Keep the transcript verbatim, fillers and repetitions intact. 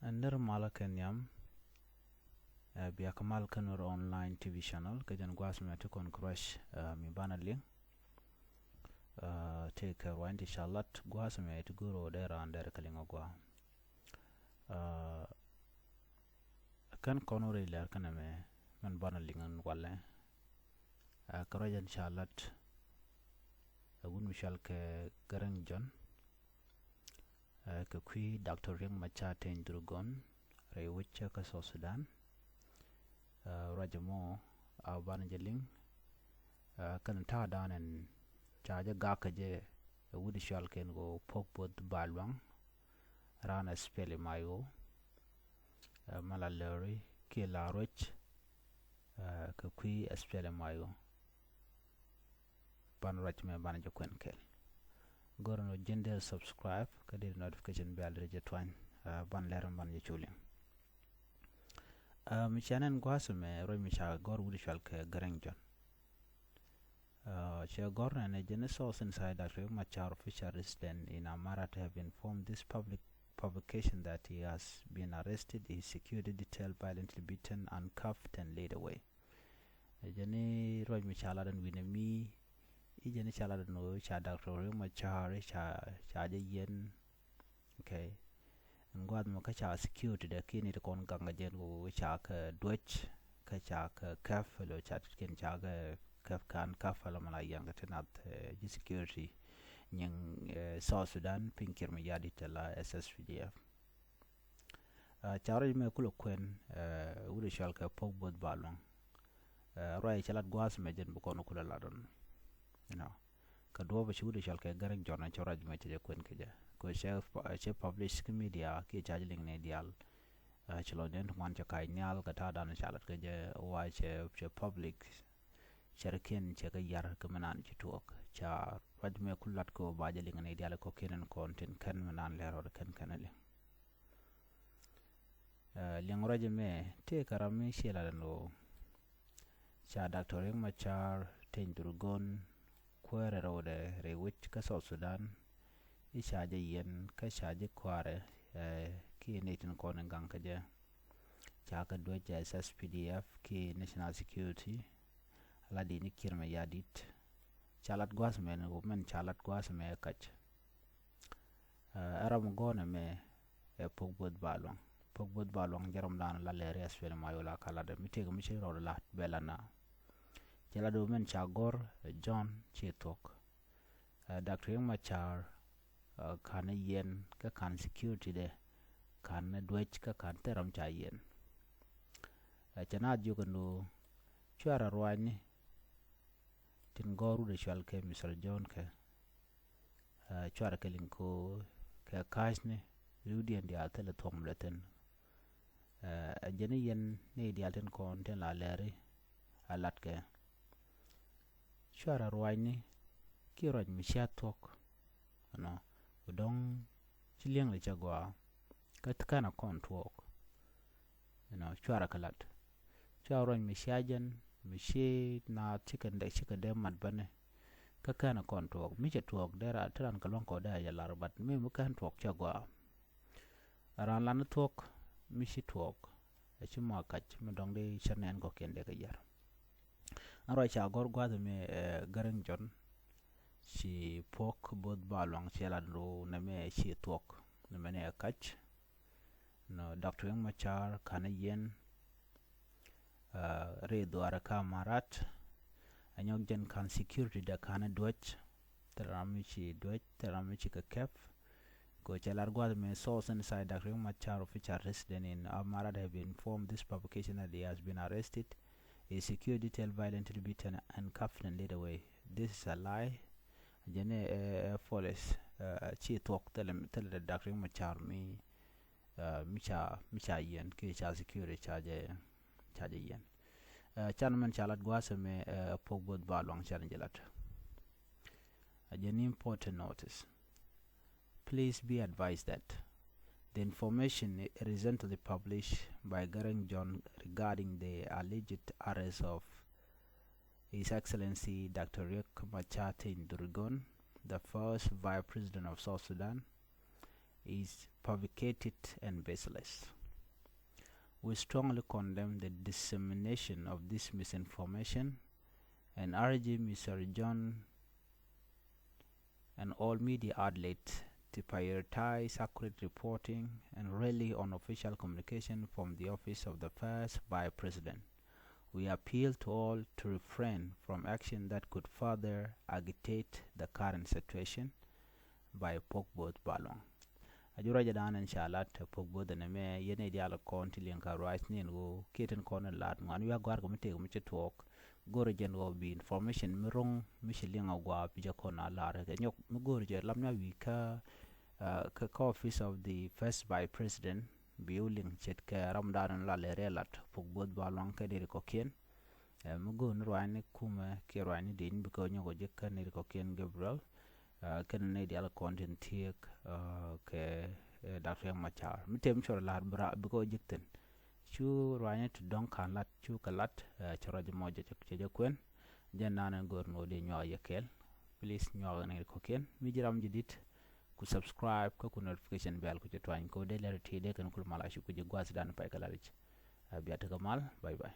Ɛ nir malä kɛ nhiam, ɛ, bia kä mal kä Nuer Online T V channel, kä jɛn gua̱a̱th mɛ ti kɔn kɛ ruac, ɛ, mi banɛ liŋ. Ɛ, tëë kɛ ruany ti ca lat gua̱a̱th mɛ ti go̱o̱r ɣöö dee raan dee rɛ kɛ liŋ ɔ gua̱a̱. Ɛ, kɛn kɔn wä rɛy lɛr kɛnɛ mɛ, mɛn banɛ liŋ ɛn walɛ. Ɛ, kɛ ruac ɛn ca lat, ɛ, wut mi cɔal kɛ Gɛrɛŋ Jɔn. Ɛ, kɛ kui̱ Doctor Riek Machar Teny Dhurgon, rɛy wec kä South Sudan. Ɛ, ruac mɔ a banɛ jɛ liŋ. Ɛ, kɛn ta̱a̱ da̱a̱n ɛn ca jɛ gak kɛ jɛ, ɛ, wut cɔal kɛn kɛ Puɔk Bo̱th Baluaŋ, raan ɛ SPLM-IO. Ɛ, mɛ la lɛri kiɛ la ruec, ɛ, kɛ kui̱ SPLM-IO. Ban ruac mɛ ban jɛ kuɛn kɛl. Go̱r ni ji̱n dee subscribe kä dee notification bell dee jɛ tuany. Ɛ, ban lɛr ban jɛ cu liŋ. Ɛ, mi ca nɛn gua̱a̱th mɛ ruac mi ca gɔ̱r wut cɔal kɛ Gɛrɛŋ Jɔn. Ɛ, cɛ gɔ̱r nɛn ɛ jɛn source inside Doctor Riek Machar official residence in Amarat have informed this public publication that he has been arrested, his security detail violently beaten, handcuffed and led away. Ɛ jɛn ruac mi ca lat ɛn wi̱nɛ mi, i̱ jɛn ca lat ɛn ɣöö ca Doctor Riek Machar ca, ca jɛ yiɛn. Okay. Ɛn gua̱a̱th mɔ kä ca security dɛ kiɛ ni ti kɔn gaŋ kɛ jɛn ɣöö ca kɛ duäc, kä ca kɛ käp, lo ca tit kiɛn ca kɛ käp, kan käp ala mɛ la yiɛn kɛ ti nath, ɛ, ji̱ security nyiŋ, ɛ, South Sudan piny Kiir Mayardit ala S S P D F. Ɛ, ca ruac mɛ kulɛ kuɛn, ɛ, wut cɔal kɛ Puɔk Bo̱th Baluaŋ. Ɛ, ruac cɛ lat gua̱a̱th mɛ jɛn bi kɔn kulɛ lat ɔn. You know. Kɛ duɔ̱ɔ̱p ci wut cɔal kɛ Gɛrɛŋ Jɔn cɛ ruac mɛ cɛ jɛ kuɛn kɛ jɛ. Kɛ cɛ, cɛ publish kä media kiɛ ca jɛ liŋ ni diaal. Ɛ, ci lɔcdɛn ti ŋuan cɛ ka̱c nhial kɛ ta̱a̱ dan ca lat kɛ jɛ wa cɛ, cɛ public. Cɛ rɛ kiɛn cɛ kɛ yar kɛ mi naan ci tuɔɔk. Ca ruac mɛ kul lat kɛ ba jɛ liŋ ni diaal kɔ kiɛn kɔn tin kɛn mi naan lɛr rɔɔd kɛn kɛn liŋ. Ɛ, liɛŋ ruac mɛ tëë kɛ ram mi ciɛ lat ɛn ɣöö ca Doctor Riek Machar Teny Dhurgon kuäärɛ rɛwdɛ rɛy wec kä South Sudan. I̱ ca jɛ yiɛn kä ca jɛ kua̱rɛ, ɛ, kiɛ nɛy tin kɔn in gaŋ kä jɛ. Ca kɛ duäc S S P D F kiɛ National Security. Ala di ni Kiir Mayardit. Ca lat gua̱a̱th mɛ ni wä mɛn ca lat gua̱a̱th mɛ kac. Ɛ, ɛ ram gɔ̱ɔ̱nɛ mɛ ɛ Puɔk Bo̱th Baluaŋ. Puɔk Bo̱th Baluaŋ jɛ ram dan la lɛri SPLM-IO la ka lat mi tëëk mi ci rɔɔd la bɛ la na. Cɛ la do̱ mɛn ca gɔ̱r, ɛ, Jɔn ci thuɔ̱k. Ɛ, Doctor Riek Machar, ɛ, ka̱n yiɛn kä ka̱n security dɛ ka̱n duäc kä ka̱n thil ram ca yiɛn. Ɛ, cɛ na jiök ɛn do̱ cuarɛ ruaacni tin gɔ̱r wut cɔal kɛ Mister Jɔn kɛ. Ɛ, cuarɛ kɛ liŋ ko kɛ ka̱cni riwdiɛn diaal thilɛ thuɔ̱k mi lɛ thi̱n. Ɛ, ɛ jɛn i̱ yɛn ni diaal tin kɔn tin la lɛri a latkɛ. Cuarɛ ruaacni kiɛ ruac mi cia thuɔ̱k. Ɛnɔ, bi dɔ̱ŋ ci liɛŋ lɛ cɛ gɔaa. Kä kɛn a kɔn tuɔɔk. Ɛnɔ, cuarɛ kɛ lat. Cua ruac mi cia jɛn mi ci naath cikɛ dee, cikɛ dee mat bäni. Kä kɛn a kɔn tuɔɔk mi cɛ tuɔɔk dee ra ti ran kɛ luaŋ kɔ dee a jɛ lar bat mi mi kɛn tuɔɔk cɛ gɔaa. Raan lan thuɔ̱k mi ci tuɔɔk. Ɛ ci mɔ kac mi dɔ̱ŋ di cär nɛn kɔ̱kiɛn dee kɛ yär. An ruac ca gɔ̱r gua̱th mi, ɛ, Gɛrɛŋ Jɔn ci Puɔk Bo̱th Baluaŋ ci lat ru nɛ mi ci thuɔ̱k nɛ mi ni ɛ kac. Nɔ Doctor Riek Machar ka̱n yiɛn, ɛ, ri dhuaar kä Amarat. Ɛ nyɔk jɛn ka̱n security dɛ ka̱n duäc. Thil ram mi ci duäc, thil ram mi ci kɛ kɛp. Kɛ cɛ lar gua̱th mi source inside Doctor Riek Machar official residence in Amarat have informed this publication that he has been arrested. His security detail violently beaten and cuffed and led away. This is a lie. Jɛn ɛ, ɛ, ɛ, false, ɛ, ci thuɔ̱k thilɛ, thilɛ Doctor Riek Machar mi, ɛ, mi ca, mi ca yiɛn kiɛ ca security ca jɛ, ca jɛ yiɛn. Ɛ, can mɛn ca lat gua̱th mi, ɛ, Puɔk Bo̱th Baluaŋ can jɛ lat. A jɛn important notice. Please be advised that the information recently published by Gɛrɛŋ Jɔn regarding the alleged arrest of His Excellency Doctor Riek Machar Teny Dhurgon, the first Vice President of South Sudan, is fabricated and baseless. We strongly condemn the dissemination of this misinformation and urge Mister John and all media outlets to prioritize accurate reporting and rely on official communication from the office of the first vice president. We appeal to all to refrain from action that could further agitate the current situation by Pogboth Baluang. A jur a jɛ dan in ca lat Pogboth ɛn ɛmɛ yɛn ɛ dial kɔn ti liŋ ka ruac nin ɣöö kiɛ tin kɔn in lat ŋuan wi̱i̱ a gɔ̱a̱r kɛ mi tëëk mi ci tuɔɔk. Go̱rɛ jɛn ɣöö bi information mi ro̱ŋ mi ci liŋ a gua̱a̱p jɛ kɔn a lar kɛ nyɔk mi go̱rɛ jɛ lam na wi̱i̱ kä kä office of the first vice president. Bi wä liŋ ce̱tkɛ ram dan in la lɛ rɛ lat Pogboth Baluang kɛ nɛy ti kɔ̱kiɛn. Mi go̱o̱r ni ruaacni kumɛ kiɛ ruaacni di̱i̱n bikɛ nyɔk ɔ ji̱ kä nɛy ti kɔ̱kiɛn Gabriel kɛn nɛy diaal kɔn tin thiek kɛ Doctor Riek Machar mi tëë mi cɔr lar bikɛ ɔ ji̱ thi̱n. Cu ruaacni ti dɔ̱ŋ ka̱n lat cu kɛ lat cɛ ruac mɔ cɛ jɛ kuɛn. Jɛn nan ɛn go̱o̱r ni wä dee nyuak yɛ kɛɛl. Please nyuak nɛy ti kɔ̱kiɛn mi ji̱ ram ji̱ di̱t ku subscribe kä ku notification bell ku cɛ tuany kɛ wä dee lɛr ti dee kɛn kul mal a cu ku ji̱ gua̱a̱th dan pay kɛ lat i̱c. Bia tekɛ mal. Bye bye.